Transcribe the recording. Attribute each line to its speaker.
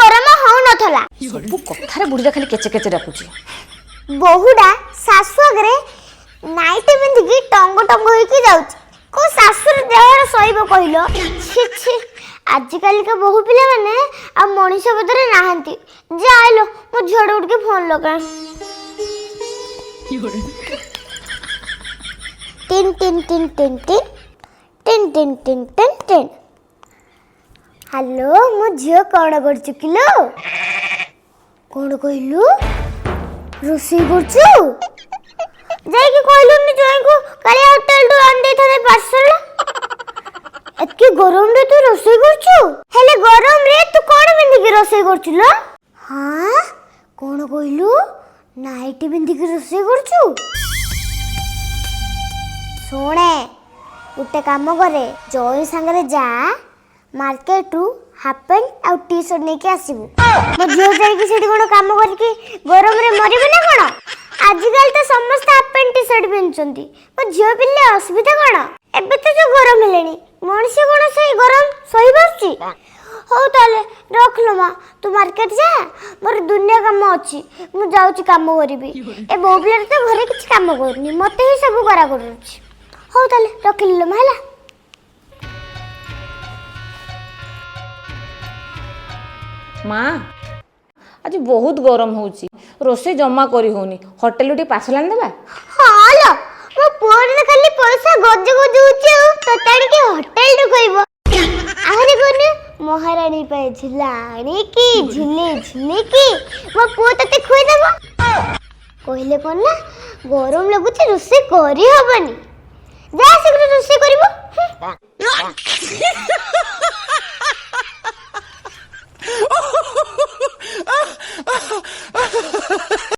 Speaker 1: ଗରମ ହଉନଥିଲା।
Speaker 2: ସବୁ କଥାରେ ବୁଢ଼ୀଟା ଖାଲି କେଚେ କେଚେ ଡାକୁଛି।
Speaker 1: ବୋହୁଟା ଶାଶୁ ଆଗରେ ନାଇଟି ପିନ୍ଧିକି ଟଙ୍ଗ ଟଙ୍ଗ ହେଇକି ଯାଉଛି। କୋଉ ଶାଶୁର ଦେହରେ ସହିବ କହିଲ? ଛି ଛି, ଆଜିକାଲିକା ବୋହୁ ପିଲାମାନେ ଆଉ ମଣିଷ ବୋଧରେ ନାହାନ୍ତି। ଯାଲୋ, ମୋ ଝିଅଟାକୁ ଟିକେ ଫୋନ ଲଗାଏ। 3 3 3 3 3 3 3 3 3 3। ହ୍ୟାଲୋ, ମୋ ଝିଅ, କ'ଣ କରୁଛୁ କିଲୋ? କ'ଣ କହିଲୁ? ରୋଷେଇ କରୁଛୁ? ଯାଇକି କହିଲୁନି ଜ୍ୱାଇଁକୁ, କାଳିଆ ହୋଟେଲଠୁ ଆଣି ଦେଇଥାନ୍ତେ ପାର୍ସଲ। ଏତିକି ଗରମରେ ତୁ ରୋଷେଇ କରୁଛୁ? ହେଲେ ଗରମରେ ତୁ କ'ଣ ପିନ୍ଧିକି ରୋଷେଇ କରୁଛୁ ଲୋ? ହଁ, କ'ଣ କହିଲୁ? ନାଇଟି ପିନ୍ଧିକି ରୋଷେଇ କରୁଛୁ? ଶୁଣେ, ଗୋଟେ କାମ କରେ, ଜଇଁ ସାଙ୍ଗରେ ଯା, ମାର୍କେଟରୁ ହାଫ୍ ପ୍ୟାଣ୍ଟ ଆଉ ଟି ସାର୍ଟ ନେଇକି ଆସିବୁ। ମୋ ଝିଅ ଯାଇକି ସେଠି କ'ଣ କାମ କରିକି ଗରମରେ ମରିବ ନା କ'ଣ? ଆଜିକାଲି ତ ସମସ୍ତେ ହାଫ୍ ପ୍ୟାଣ୍ଟ ଟି ସାର୍ଟ ପିନ୍ଧୁଛନ୍ତି। ମୋ ଝିଅ ପିନ୍ଧିଲେ ଅସୁବିଧା କ'ଣ? ଏବେ ତ ଯୋଉ ଗରମ ହେଲାଣି, ମଣିଷ କ'ଣ ସେଇ ଗରମ ସହିପାରୁଛି? ହଉ ତାହେଲେ ରଖଲୋ ମା, ତୁ ମାର୍କେଟ ଯା। ମୋର ଦୁନିଆ କାମ ଅଛି, ମୁଁ ଯାଉଛି କାମ କରିବି। ଏ ବୋଉ ପିଲାରେ ତ ଘରେ କିଛି କାମ କରୁନି, ମତେ ହିଁ ସବୁ କରା କରୁଛି। ହଉ ତାହେଲେ ରଖିଲି ଲୋ ମା, ହେଲା।
Speaker 2: ମା, ଆଜି ବହୁତ ଗରମ ହେଉଛି, ରୋଷେଇ ଜମା କରି ହଉନି। ହୋଟେଲରୁ ଟିକେ ପାର୍ସଲ ଆଣିଦେବା।
Speaker 1: ହଁ ଲୋ, ମୋ ପୁଅର ଖାଲି ପଇସା ଗଜ ଗଜ ହଉଛି, ଆଉ ତତେ ଆଣିକି ହୋଟେଲରୁ ଖୋଇବ। ଆହୁରି କହୁନି, ମହାରାଣୀ ପାଇଁ ଝୁଲା ଆଣିକି ଝୁଲି ଝୁଲିକି ମୋ ପୁଅ ତତେ ଖୁଆଇଦବ। କହିଲେ କଣ ନା ଗରମ ଲାଗୁଛି, ରୋଷେଇ କରିହବନି। ଯା, ଶୀଘ୍ର ରୋଷେଇ କରିବ।